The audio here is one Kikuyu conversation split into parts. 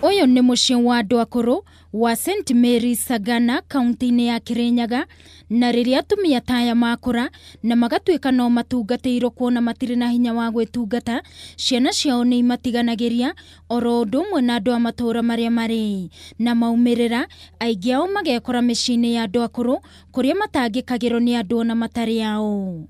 Ũyũ nĩ mũciĩ wa andũ akũrũ wa St Mary Sagana kaunti-inĩ ya Kirinyaga, na rĩrĩa atumia ta aya makũra na magatuĩka no matungatĩirwo kuona matirĩ na hinya wa gwĩtungata, ciana ciao nĩ imatiganagĩria oro ũndũ ũmwe na andũ a matũũra marĩa marĩ na maumĩrĩra aingĩ ao magekora mĩciĩ-inĩ ya andũ akũrũ kũrĩa matangĩkagĩrwo nĩ andũ ona matarĩ ao.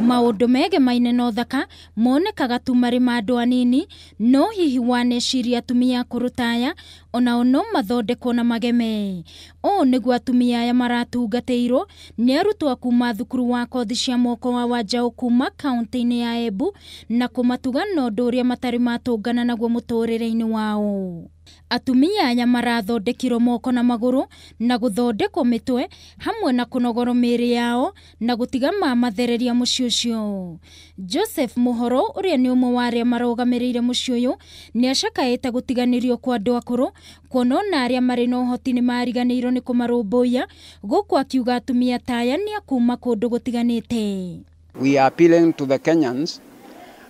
Maũndũ megemaine na ũthaka monekaga tu marĩ ma andũ anini, no hihi waneciria atumia akũrũ ta aya onao no mathondekwo na mageme. Ũũ nĩguo atumia aya maratungatĩirwo nĩ arutwo a kuma thukuru wa kothi cia moko wa Wanjaũ kuma kaunti-inĩ ya Embu na kũmatuga na ũndũ ũrĩa matarĩ matũngana naguo mũtũrĩre-inĩ wao. Atumia aya marathondekirwo moko na magũrũ na gũthondekwo mĩtwe hamwe na kũnogorwo mĩĩrĩ yao na gũtiga mamathereria mũciĩ ũcio. Joseph Mũhoro ũrĩa nĩ ũmwe wa arĩa marũgamĩrĩire mũciĩ ũyũ nĩ acakaĩte gũtiganĩrio kwa andũ akũrũ kuona ona arĩa marĩ na ũhoti nĩ mariganĩirwo nĩ kũmarũmbũiya, gũkũ akiuga atumia ta aya nĩ a kuma kũndũ gũtiganĩte. We are appealing to the Kenyans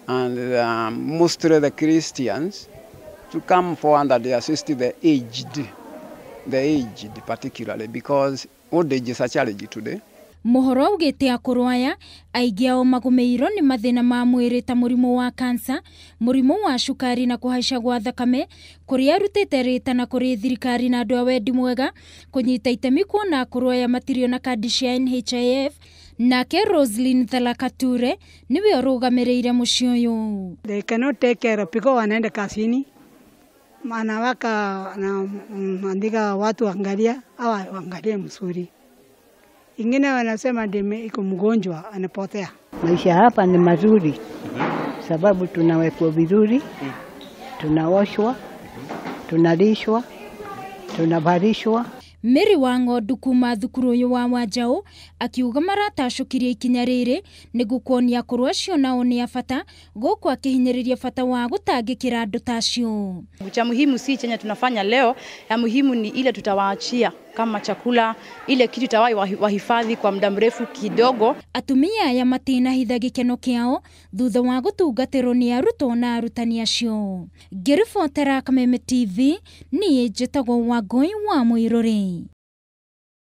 and mostly the Christians to come forward and assist the aged particularly, because old age is a challenge today. Mũhoro augĩte akũrũ aya aingĩ ao magũmĩirwo nĩ mathĩna ma mwĩrĩ ta mũrimũ wa kansa, mũrimũ wa cukari na kũhaica gwa thakame, kũrĩa arutĩte rĩtana kũrĩ thirikari na andũ a wendi mwega kũnyita itemi kuona akũrũ aya matirĩ ona kandi cia NHIF. Nake Roslyn Thalakature nĩwe ũrũgamĩrĩire mũciĩ ũyũ. They cannot take care of because wanaenda kazini, wanawaka na andika watu angalia au angalie mzuri. Ingine wanasema ndime iko mgonjwa anapotea. Maisha hapa ni mazuri sababu tunawekwa vizuri, tunaoshwa, tunalishwa, tunavalishwa. Mary wa Ng'ondu kuma thukuru ũyũ wa Wanjaũ akiuga maratacũkirie ikinya rĩrĩ nĩguo kuonia akũrũ acio nao nĩ a bata, gũkũ akĩhinyĩrĩria bata wa gũtangĩkĩra andũ ta acio. Cha muhimu si chenye tunafanya leo, ya muhimu ni ile tutawaachia kama chakula, ile kitu tawai wahifadhi kwa muda mrefu kidogo. Atumia aya matinahitha gĩkeno kĩao thutha wa gũtungatĩrwo nĩ arutwo na arutani acio. Ngĩribotera Kameme TV, niĩ njĩtagwo Wangũi wa Mũirũrĩ.